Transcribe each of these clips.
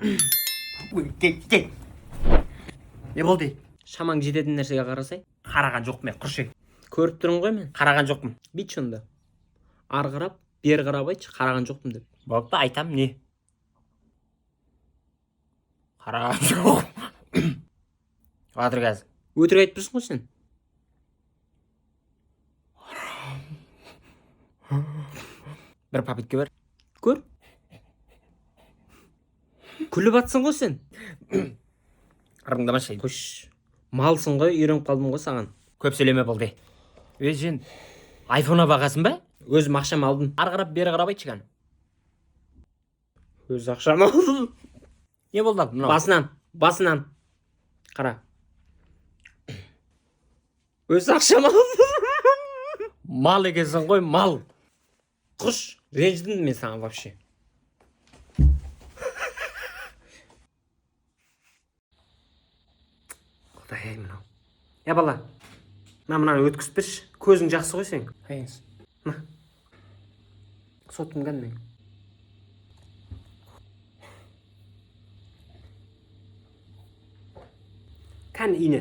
Ой, кел, кел. Не болды? Шамаң жететін нәрсеге қарасай. Қараған жоқпын мен, құршы. Көріп тұрмын ғой мен. Қараған жоқпын. Бүйтші онда. Ары қарап, бері қарап айтшы, қараған жоқпын деп. Болыпты, айтам не? Қараған жоқ. Жатыр қазір. Өтірік айтып тұрсың ғой сен. Бір попытка бар. Көр. Күліп атсың ғой сен. Ырыңдамашы. Қойшы. Малсың ғой, үйреніп қалдым ғой саған. Көп сөйлеме болды. Ей, сен айфонға бағасың ба? Өзім ақшам алдым. Ары қарап, бері қарап айтшы кәні. Өз ақшам алдым. Не болды ал мынау? Басынан, басынан. Қара. Өз ақшам алдым. Мал екенсің ғой, мал. Құш, ренжідім мен саған вообще. Құдай ай мынау. Е бала, мына мынаны өткізіп берші. Көзің жақсы ғой сенің. Хайыңыз. Мына. Соттым кәні мен. Кәні ине.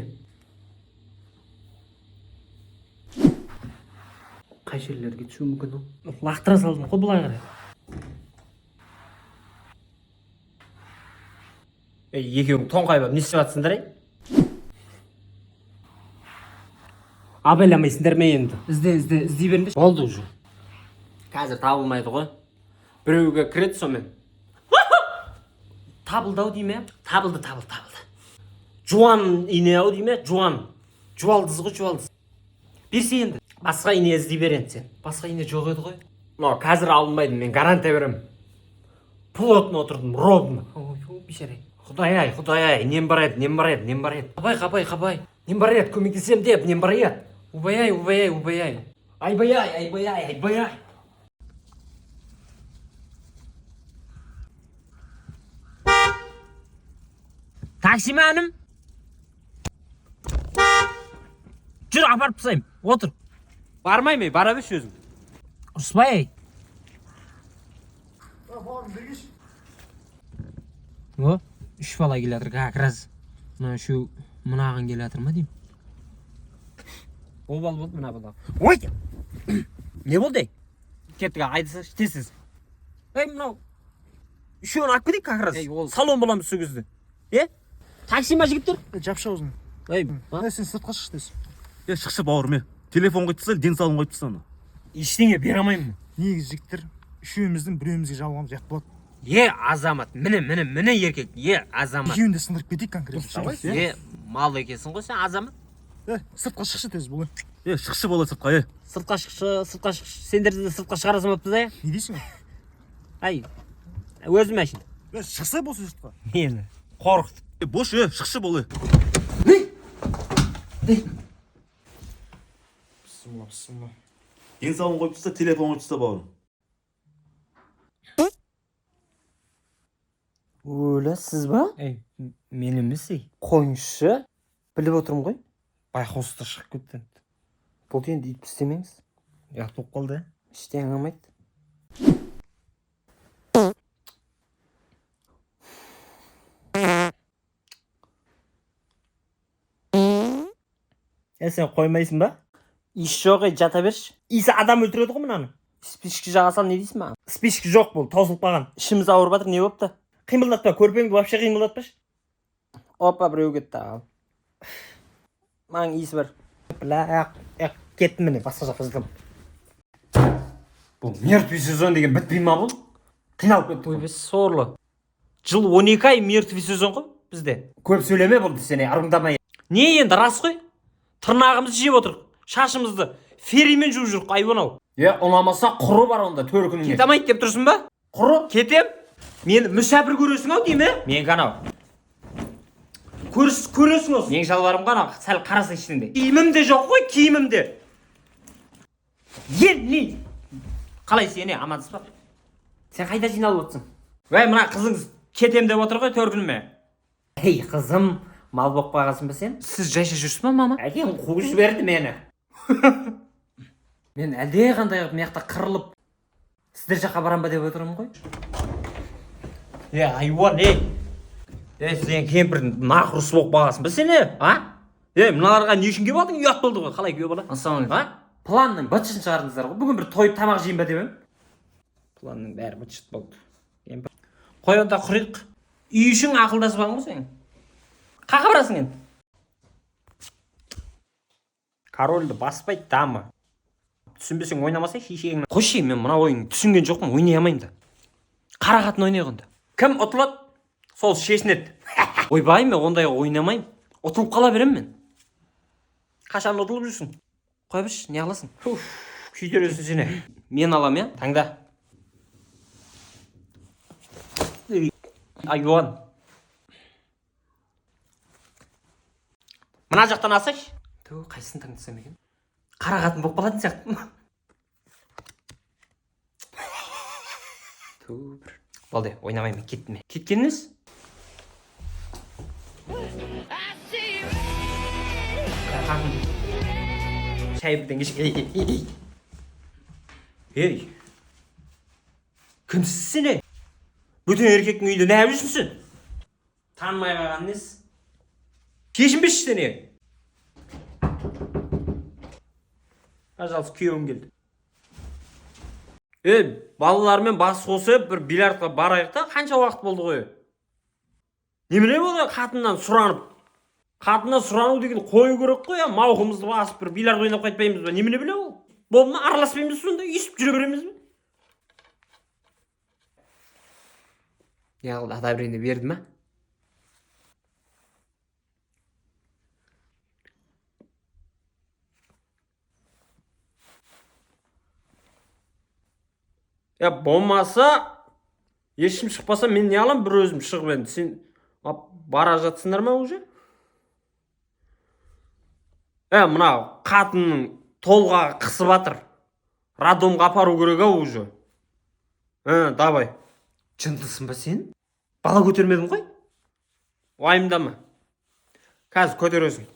Қай жерлерге түсуі мүмкін ол? Лақтыра салдым ғой былай қарай. Ей, екеуің тоңқайып алып не істеп жатсыңдар, ей? Абайламайсыңдар ма енді? Ізде, ізде, іздей беріңдерші. Болды уже. Қазір табылмайды ғой. Біреуге кіреді сонымен. Табылды ау дейме? Табылды, табылды, табылды. Жуан ине ау дейме? Жуан. Жуалдыз ғой, жуалдыз. Берсе енді. Басқа ине іздей бер енді сен. Басқа ине жоқ еді ғой. Мынау қазір алынбайды, мен гарантия беремін. Плотно отырдым, ровно. Ой, бейшара. Құдай ай, құдай ай, нем бар еді, нем бар еді, нем бар еді. Қабай, қабай, қабай. Нем бар еді, көмектесем деп, нем бар еді. Убай ай, убай ай, убай ай. Айбай ай, айбай ай, айбай ай. Такси ма інім? Жүр, апарып тастаймын. Отыр. Бармаймын, ей, бара берші өзің. Ұрыспай, ей. О, үш бала келе жатыр как раз. Мына үшеу мынаған келе жатыр ма деймін. Обал болды мына бала. Ой! Не болды? Ей? Кеттік, айдасаңшы, тез тез. Ей, мынау үшеуін алып кетейік как раз. Ей, ол- Салон боламыз сол кезде. Е? Такси ма жігіттер? Жапшы аузын. Ей, а? Е, сен сыртқа шық тез. Е, шықшы бауырым, е. Телефон қойып таста, денсаулығын қойып таста ана. Ештеңе бере алмаймын. Негізі жігіттер, үшеуміздің біреуімізге жабылғанымыз ұят болады. Е, азамат, міне, міне, міне еркек. Е, азамат. Екеуін де сындырып кетейік конкретно. Е, мал екенсің ғой сен, азамат. Е, сыртқа шықшы тез бұл. Е, шықшы бола сыртқа, е. Сыртқа шықшы, сыртқа шықшы. Сендерді де сыртқа шығара салмаппыз ә? Не дейсің? Ай, өзім әшейін. Е, шықса болсын сыртқа. Мені қорқытып. Е, бош, е, шықшы бол, е. Бісмілла, бісмілла. Денсаулығын қойып таста, телефон қойып таста, бауырым. Өлі, сіз ба? Ей, мен емес, ей. Қойыңызшы. Біліп отырмын ғой. Байқаусызда шығып кетті. Болды енді өйтіп істемеңіз. Ұят болып қалды. Ештеңе қылмайды. Е, сен қоймайсың ба? Иіс жоқ, ей, жата берші. Иісі адам өлтіреді ғой мынаны. Спичка жаға сал, не дейсің маған? Спичка жоқ бұл, таусылып қалған. Ішіміз ауырып жатыр, не болыпты? Қимылдатпа, көрпеңді вообще қимылдатпашы. Опа, біреу кетті ал. Маған иісі бар. Бля, ақ, кеттім міне, басқа жаққа жатамын. Бұл мертвый сезон деген бітпей ма бұл? Қиналып кеттім. Ойбай, сорлы. Жыл 12 ай мертвый сезон ғой бізде. Көп сөйлеме бұл сен, ырыңдамай. Не енді рас қой? Тырнағымызды жеп отырық. Шашымызды феримен жуып жүрік, айуан ау. Е, ұнамаса құры бар онда төркініңе. Кете алмайды деп тұрсың ба? Құры? Кетем. Мені мүсәпір көресің ау деймін, ә? Менікі анау. Көріс, көресің осы. Менің шалбарым ғой анау, сәл қараса ішінде. Киімім де жоқ қой, киімім де. Ел не? Қалай сен, е, амансыз ба? Сен қайда жиналып отырсың? Ей, мына қызыңыз кетем деп отыр ғой төркініме. Ей, қызым, мал болып қалғансың ба сен? Сіз жайша жүрсіз ба, мама? Әкең қуып жіберді мені. Мен әлде қандай қылып мына жақта қырылып сіздер жаққа барам ба деп отырмын ғой. Е, айуан, ей. Ей, сен кемпірдің нақұрысы болып қалғансың ба сен, е? А? Ей, мыналарға не үшін келіп алдың? Ұят болды ғой. Қалай, күйеу бала? Ассалаумағалейкум. А? Планның быт-шытын шығардыңыздар ғой. Бүгін бір тойып тамақ жейін ба деп едім. Планның бәрі быт-шыт болды. Кемпір. Қой, онда құрайық. Үй ішің ақылдаспаған ғой сен. Қақа барасың енді? Корольді баспайды дама. Түсінбесең, ойнамаса шешеңнің. Қойшы, мен мына ойынды түсінген жоқпын, ойнай алмаймын да. Қара қатын ойнайық онда. Кім ұтылады, сол шешінеді. Ойбай, мен ондай ойнамаймын. Ұтылып қала беремін мен. Қашан ұтылып жүрсің? Қоя берші, не аласың? Уф, күйдіресің сені. Мен алам, иә? Таңда. Айуан. Мына жақтан алсайшы. Ту, қайсысын таңдасам екен? Қара қатын болып қалатын сияқтымын. Ту, бір. Болды, ойнамаймын, кеттім мен. Кеткен несі? Қатын. Шай бірдеңе іш. Ей. Кімсің сен? Ей? Бөтен еркектің үйінде не жүрсің сен? Танымай қалған несі? Шешінбеші сен, ей. Пожалуйста, күйеуім келді. Ей, балалармен бас қосып бір бильярдқа барайық та, қанша уақыт болды ғой? Немене болды қатыннан сұранып? Қатыннан сұрану деген қою керек қой, я, мауқымызды басып бір бильярд ойнап қайтпаймыз ба? Немене біле ол? Болды ма, араласпаймыз сонда, үйісіп жүре береміз бе? Не қылды, одобрение берді ма? Я болмаса, ешкім шықпаса, мен не алам бір өзім шығып енді. Сен бара жатсыңдар ма уже? Ә, мына қатынның толғағы қысып жатыр. Роддомға апару керек ау уже. Ә, давай. Жындысың ба сен? Бала көтермедің ғой? Уайымдама. Қазір көтересің.